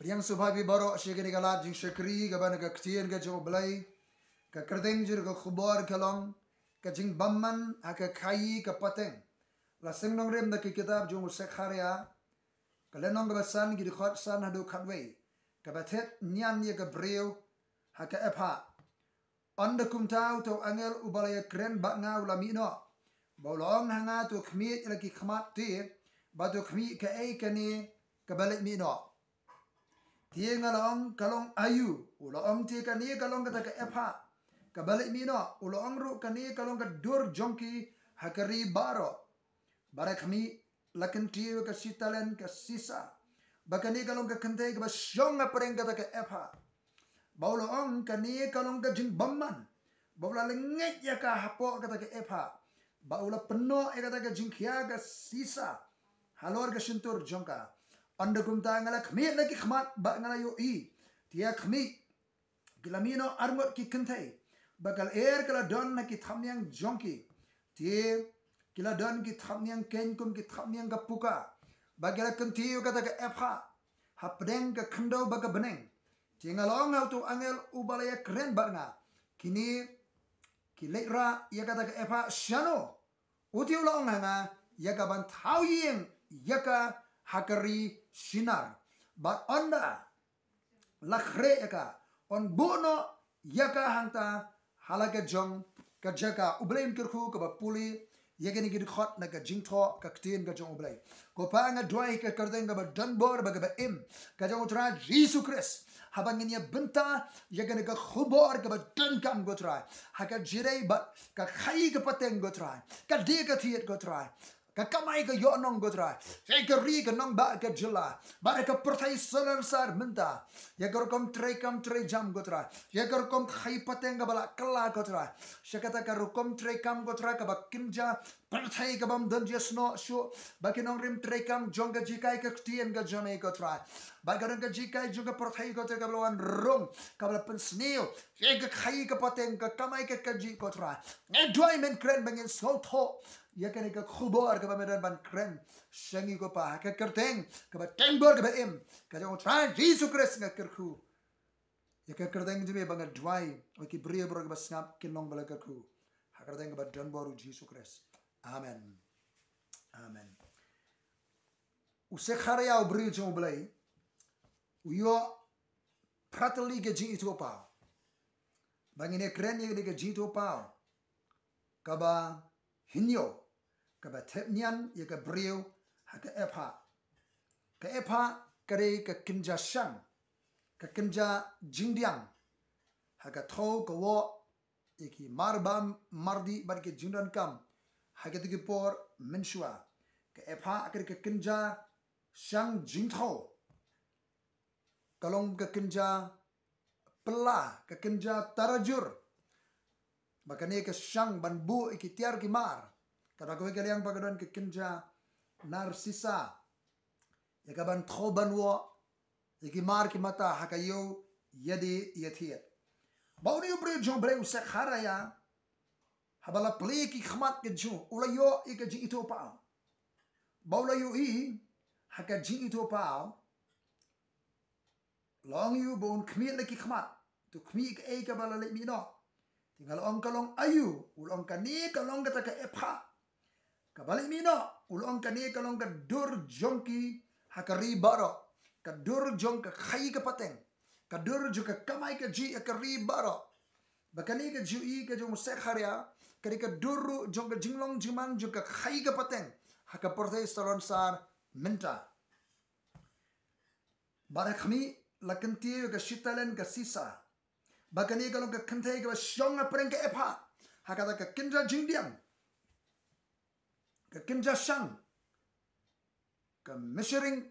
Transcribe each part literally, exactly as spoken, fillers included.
Liang sngewbha ïa phi baroh sha kane ka lad jingshakri kaba na ka ktien ka jong U Blei. Ka kyrteng jong ka khubor ka long ka jingbymman ha ka khaïi ka pateng. La seng nongrim na ka kitab jong u Sekharia, ka lynnong kaba san, ki dkhot san haduh khatwei. Kaba thep nian ïa ka briew ha ka epha. Ynda kumta uto u angel uba la ïakren bad nga u la mih noh, ba u la ong ha nga, to khmih ïa la ki khmat te, bad to khmih kaei kane kaba leit mih noh. Te nga la ong, ka long aïu? U la ong, te kane ka long kata ka epha kaba leit mih noh. U la ong ruh, kane ka long ka dur jong ki ha ka ri baroh. Bad khmih, la kyntiew ïa ka shi talent ka sisa, ba kane ka long ka kynthei kaba shong hapdeng kata ka epha. Ba u la ong, kane ka long ka jingbymman. Ba u la lyngngoh ïa ka hapoh kata ka epha. Ba u la pynnoh ïa kata ka jingkhia ka sisa halor ka shyntur jong ka. Ynda kumta nga la khmih ïa la ki khmat bad nga la ïohi, te khmih, ki la mih noh arngut ki kynthei, ba ka lyer ka la don ha ki thapniang jong ki. Te ki la don ki thapniang keiñ kum ki thapniang ka puka, ba ki la kyntiew ïa kata ka epha hapdeng ka khyndew bad ka bneng. Te nga la ong ha uto u angel uba la ïakren bad nga, kine ki leit rah ïa kata ka epha shano? U te u la ong ha nga, ïa ka ban thaw ïing ïa ka ha ka ri Shinar. Bad ynda la khreh ïa ka, yn buh noh ïa ka hangta ha la ka jong ka jaka. U Blei un kyrkhu kaba pule ïa kine ki dkhot na ka jingthoh ka ktien ka jong U Blei. Ko Pa, nga duwai ha ka kyrteng kaba donbor bad kaba im ka jong U Trai Jisu Khrist, haba ngin ïa bynta ïa kane ka khubor kaba donkam, ko Trai, ha ka jingïadei bad ka khaïi ka pateng, ko Trai, ka die ka thied, ko Trai, ka kamai ka ïohnong, ko Trai, ïa ka ri, ka nongbah, ka jylla, bad ka pyrthei salonsar mynta. Ïa ka rukom treikam treijam, ko Trai, ïa ka rukom khaïi pateng kaba la kylla, ko Trai, sha kata ka rukom treikam, ko Trai, kaba kynja, pyrthei ka bym don jingsnoh shuh, ba ki nongrim treikam jong ka jinghikai ka ktien ka jong me, ko Trai, ba ka don ka jinghikai jong ka pyrthei, ko Trai, kaba la wan rung, kaba la pynsniew ïa ka khaïi ka pateng, ka kamai ka kajih, ko Trai. Nga duwai men kren ba ngin sngewthuh ïa kane ka khubor kaba me don ban kren sha ngi, ko Pa, ha ka kyrteng kaba donbor kaba im ka jong U Trai Jisu Khrist nga kyrkhu. Ïa ka kyrteng jong me ba nga duwai, ïa ki briew baroh kiba sngap kin long ba la kyrkhu ha ka kyrteng kaba donbor U Jisu Khrist. Amen. Amen. U Sekharia, u briew jong U Blei, u ïoh prateli ka jingithuhpaw. Ba ngin ïa kren ïa kane ka jingithuhpaw kaba hynñiew, kaba thep nian ïa ka briew ha ka epha. Ka epha ka dei ka kynja shang, ka kynja jingdiang, ha ka thew ka woh ïa ki marbam mardih bad ki jingdonkam ha kito ki por mynshuwa. Ka epha ka dei ka kynja shang jingthew. Ka long ka kynja pla, ka kynja tarajur. Ba kane ka shang ban buh ïa ki tiar ki mar. Kata kawei ka liang pat ka don ka kynja narsisa, ïa ka ban thew ban woh ïa ki mar ki mata ha ka ïew ïadie ïathied. Ba une u briew jong U Blei u Sekharia, haba la plie ki khmat ka jong u, u la ïoh ïa ka jingithuhpaw. Ba u la ïohi ha ka jingithuhpaw, la ong ïa u ba un khmih la ki khmat. To khmih kaei kaba la leit mih noh. Te nga la ong, ka long aïu? U la ong, kane ka long kata ka epha kaba leit mih noh. U la ong, kane ka long ka dur jong ki ha ka ri baroh, ka dur jong ka khaïi ka pateng, ka dur jong ka kamai kajih ha ka ri baroh. Ba kane ka jingïohi ka jong u Sekharia ka dei ka dur ruh jong ka jinglong jingman jong ka khaïi ka pateng ha ka pyrthei salonsar mynta. Bad khmih, la kyntiew ïa ka shi talent ka sisa. Ba kane ka long ka kynthei kaba shong hapdeng ka epha, ha kata ka kynja jingdiang, ka kynja shang, ka measuring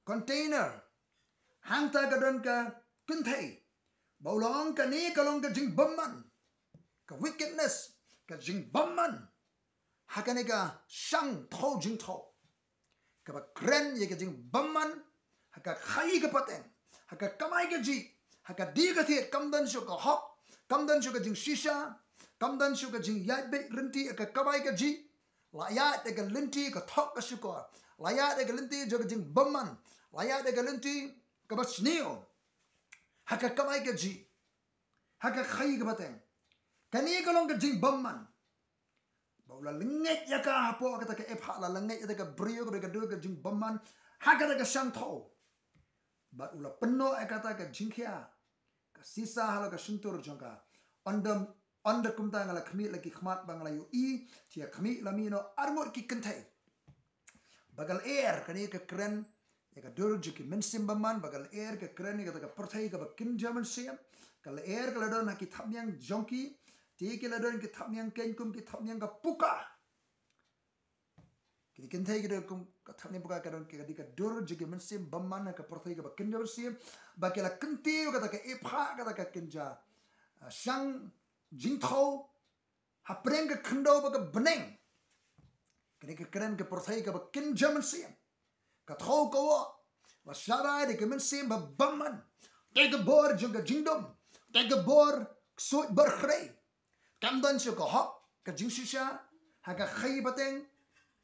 container. Hangta ka don ka kynthei. Ba u la ong, kane ka long ka jingbymman, ka wickedness, ka jingbymman ha kane ka shang thew jingthew. Kaba kren ïa ka jingbymman ha ka khaïi ka pateng, ha ka kamai kajih, ha ka die ka thied. Kam don shuh ka hok, kam don shuh ka jingshisha, kam don shuh ka jingïaid beit lynti ha ka kamai kajih. La ïaid da ka lynti ka thok ka shukor, la ïaid da ka lynti jong ka jingbymman, la ïaid da ka lynti kaba sniew ha ka kamai kajih, ha ka khaii kaba teng. Kane ka long ka jingbymman ba u la lyngngoh ïa ka hapoh kata ka epha, la lyngngoh ïa kata ka briew, kata ka dur ka jingbymman ha kata ka shang thaw. Bad u la pynnoh ïa kata ka jingkhia, ka sisa ha la ka shyntur jong ka. Ynda, ynda kumta nga la khmih la ki khmat ba nga la ïohi, te ïa khmih la mih noh arngut ki kynthei ba ka lyer, kane ka kren ïa ka dur jong ki mynsiem bymman, ba ka lyer ka kren ïa kata ka pyrthei kaba kynja mynsiem. Ka lyer ka la don ha ki thapniang jong ki, te ki la don ki thapniang keiñ kum ki thapniang ka puka. Kine ki kynthei ki don kum ka thapniang puka, ka don ki, ka dei ka dur jong ki mynsiem bymman ha ka pyrthei kaba kynja mynsiem. Ba ki la kyntiew kata ka epha, kata ka kynja, ah, shang jingthaw hapdeng ka khyndew bad ka bneng. Kane ka kren ka pyrthei kaba kynja mynsiem. Ka thaw ka wah, la sharai da ka mynsiem ba bymman. Te ka bor jong ka jingdum, te ka bor ksuid bor khrei. Kam don shuh ka hok, ka jingshisha ha ka khaii pateng,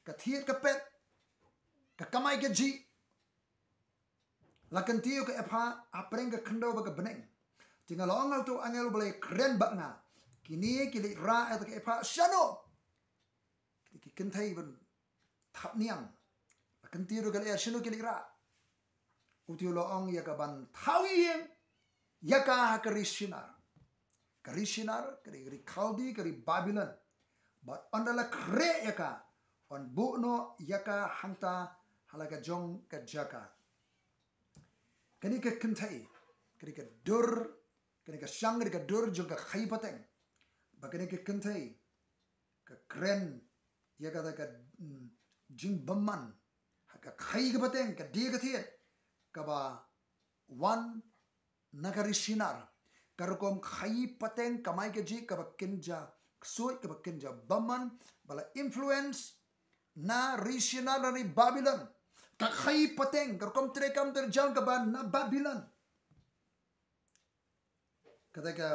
ka thied ka pet, ka kamai kajih. La kyntiew ka epha hapdeng ka khyndew bad ka bneng. Te nga la ong ha uto u angel uba la kren bad nga, kine ki leit rah ïa kata ka epha shano? Kine ki kynthei ban thapniang. La kyntiew ruh ka lyer shano ki leit rah. Uto u la ong ïa ka ban thaw ïing ïa ka ha ka ri Shinar. Ka ri Shinar, ka ri, ri Khaldi, ka ri Babilon. Bad ynda la khreh ïa ka, yn buh noh ïa ka hangta ha la ka jong ka jaka. Kane ka kynthei, kane ka dur, kane ka shang, kane ka dur jong ka khaii pateng. Bad kane ka kynthei ka kren ïa kata ka, mm, jingbymman ha ka khaii ka pateng, ka die ka thied, kaba wan na ka ri Shinar. Ka rukom khaii pateng kamai kajih kaba kynja ksuid, kaba kynja bymman, ba la influence na ri Shinar, na ri Babilon. Ka khaii pateng, ka rukom treikam treijam kaba na Babilon. Kata ka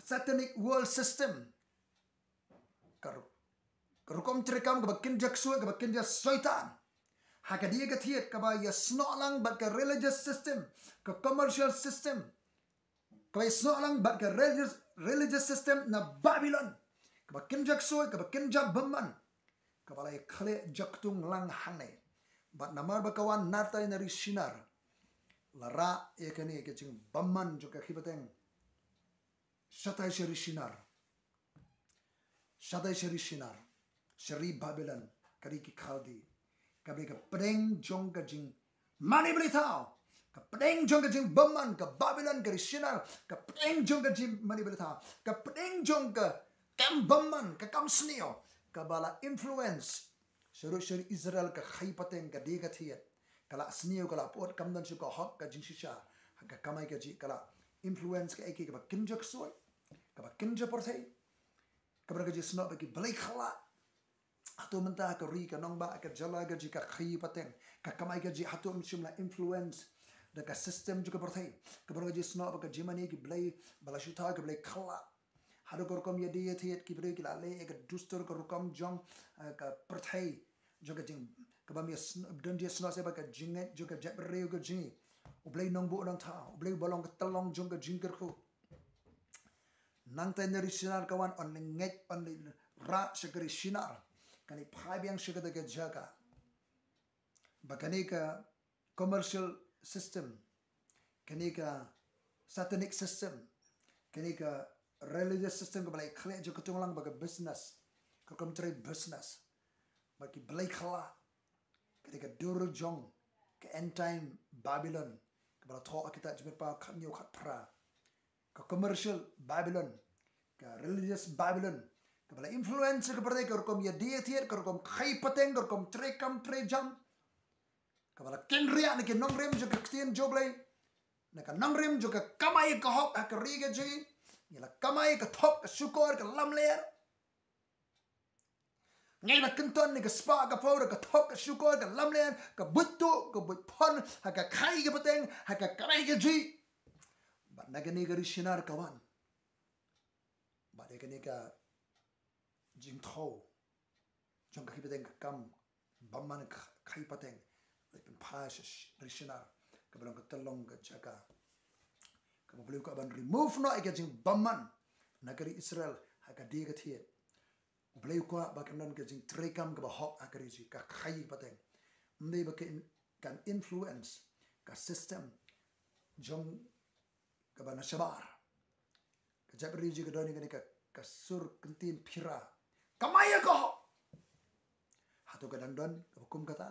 satanic world system. Ka ru-, ka rukom treikam kaba kynja ksuid, kaba kynja soitan. Ha ka die ka thied kaba ïasnoh lang bad ka religious system, ka commercial system. Kaba ïasnoh lang bad ka religious, religious system na Babilon. Kaba kynja ksuid, kaba kynja bymman. Kaba la ïakhleh jaktung lang hangne. Bad namar ba ka wan natai na ri Shinar, la rah ïa kane ka jingbymman jong ka khaii pateng shatai sha ri Shinar. Shatai sha ri Shinar, sha ri Babilon, ka ri ki Khaldi. Kaba dei ka pdeng jong ka jingmane blei thaw. Ka pdeng jong ka jingbymman, ka Babilon, ka ri Shinar. Ka pdeng jong ka jingmane blei thaw. Ka pdeng jong ka kam bymman, ka kam sniew. Kaba la influence sha ri, sha ri Israel, ka khaii pateng, ka die ka thied. Ka la sniew, ka la pyut, kam don shuh ka hok, ka jingshisha ha ka kamai kajih, ka la influence kaei kaei kaba kynja ksuid, kaba kynja pyrthei. Kaba ka jingïasnoh bad ki blei khyllah. Hato mynta ka ri, ka nongbah, ka jylla kajih, ka khaii pateng, ka kamai kajih, hato ym shym la influence da ka system jong ka pyrthei? Kaba ka jingïasnoh bad ka jingmane ki blei ba la shu thaw, ki blei khyllah. Haduh ka rukom ïadie ïathied, ki briew ki la leh ïa ka dustur, ka rukom jong, eh, ka pyrthei jong ka jing, kaba ym ïasn-, don jingïasnoh shuh bad ka jingngeit jong ka jaitbynriew ka jong ngi. U Blei Nongbuh Nongthaw, U Blei uba long ka tyllong jong ka jingkyrkhu. Nangta na ri Shinar ka wan, yn leit ngeit, yn leit rah sha ka ri Shinar. Kan ïa phai biang sha kata ka jaka. Ba kane ka commercial system, kane ka satanic system, kane ka religious system kaba la ïakhleh jaktung lang bad ka business, ka rukom trei business, bad ki blei khyllah, kane ka dur jong ka end time Babylon, kaba la thoh ha kitab Jingmut Paw khathynñiew khatphra. Ka commercial Babylon, ka religious Babylon, kaba la influence ka pyrthei, ka rukom ïadie ïathied, ka rukom khaii pateng, ka rukom treikam treijam, kaba la kynriah na ki nongrim jong ka ktien jong U Blei, na ka nongrim jong ka kamai ka hok ha ka ri ka jong ngi. Ngi la kamai ka thok ka shukor ka lamler. Ngi la kynton na ka spah ka paw da ka thok ka shukor ka lamler, ka buit tuh ka buit phon ha ka khaii ka pateng, ha ka kamai kajih. Bad na kane ka ri Shinar ka wan. Bad ïa kane ka jingthaw jong ka khaii pateng, ka kam bymman ka khaii pateng, la pynphai sha sh-, ri Shinar. kaba long ka tyllong ka jaka. Kaba U Blei u kwah ban remove noh ïa ka jingbymman na ka ri Israel ha ka die ka thied. U Blei u kwah ba kan don ka jingtrei kam kaba hok ha ka ri jong ngi, ka khaii pateng. Ym dei ba kan, kan influence ka system jong kaba na shabar. Ka jaitbynriew jong ngi ka don ïa kane ka, ka sur kyntien phira. Kamai ïa ka hok. Hato ka dang don kaba kum kata?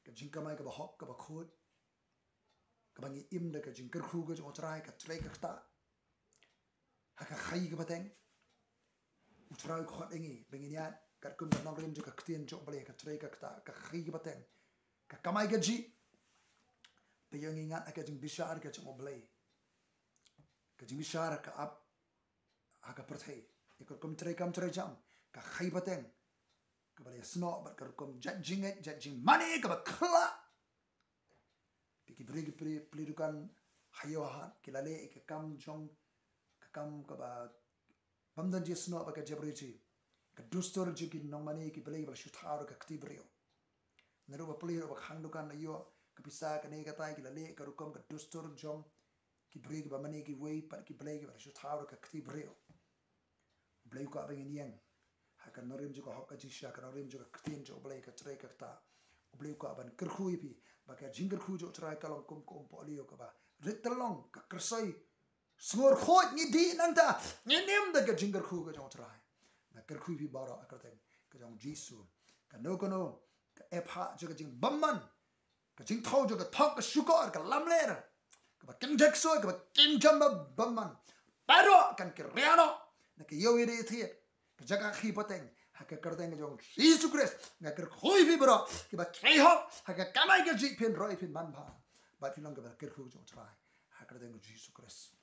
Ka jingkamai kaba hok, kaba khuid, kaba ngi im da ka jingkyrkhu ka jong U Trai, ka trei ka ktah ha ka khaii kaba teng. U Trai u khot ïa ngi ba ngin ïaid katkum ka nongrim jong ka ktien jong U Blei, ka trei ka ktah, ka khaii kaba teng, ka kamai kajih. Ba ïoh ngi ngat ha ka jingbishar ka jong U Blei, ka jingbishar ka ap ha ka pyrthei. Ïa ka rukom trei kam trei jam, ka khaii pateng, kaba la ïasnoh bad ka rukom jait jingngeit, jait jingmane kaba khlah. Phi ki briew ki plie, plie dukan ha ïew ha hat, ki la leh ïa ka kam jong, ka kam kaba bym don jingsnoh bad ka jaitbynriew jong ngi. Ka dustur jong ki nongmane ki blei ba la shu thaw da ka kti briew. Naduh ba plie, naduh ba khang dukan, la ïoh ka pisa kane katai, ki la leh ïa ka rukom ka dustur jong ki briew kiba mane kiwei pat ki blei kiba la shu thaw da ka kti briew. U Blei u kwah ba ngin ïeng ha ka nongrim jong ka hok ka jingshisha, ka nongrim jong ka ktien jong U Blei, ka trei ka ktah. U Blei u kwah ban kyrkhu ïa phi ba ka jingkyrkhu jong U Trai ka long kum ka umpohliew kaba rit tyllong, ka kyrsoi. Sngewkhuid ngi dih nangta, ngin im da ka jingkyrkhu ka jong U Trai. Nga kyrkhu ïa phi baroh ha ka kyrteng ka jong U Jisu. Kano kano ka epha jong ka jingbymman, ka jingthaw jong ka thok, ka shukor, ka lamler, kaba kynjek soi, kaba kynjam ba bymman, baroh kan kyrïa noh na ka ïew ïa ka thied, ka jaka khaii pateng, ha ka kyrteng ka jong U Jisu Khrist. Nga kyrkhu ïa phi baroh kiba trei hok ha ka kamai kajih, phin roi, phin manbha bad phin long kiba kyrkhu jong U Trai, ha ka kyrteng ka jong U Jisu Khrist.